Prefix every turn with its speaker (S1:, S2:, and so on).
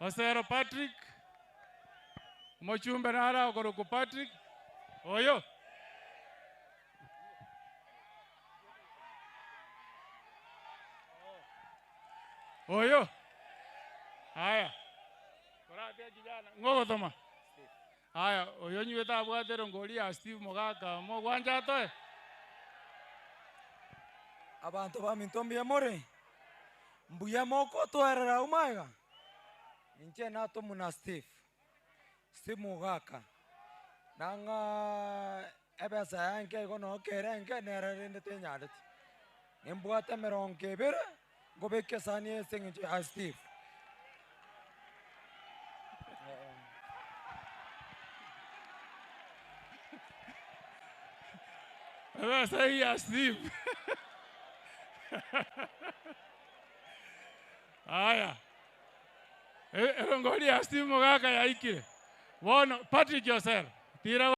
S1: Osero Patrick, omochumbe nare okorokwa Patrick, oyo. Oyo. Haya. Koratia kijana, ng'o ogotoma? Haya, oyo onywete abwate erongori ya Steve Mogaka, mogwancha atoe?
S2: Abanto baminto mbuya more? Mbuya mokotoerera agwo magega? Inche natomwa na Steve, Steve Mogaka, nang'a ebesa yaye enke igo noo kere enke nere rende tenyareti. Nimbwate emerongo ebere, nkobeka esani ase eng'encho ya Steve.
S1: Ebesa eyio ya Steve. Aya, erongori ya Steve Mogaka yaikire. Bono Patrick Osero, tira.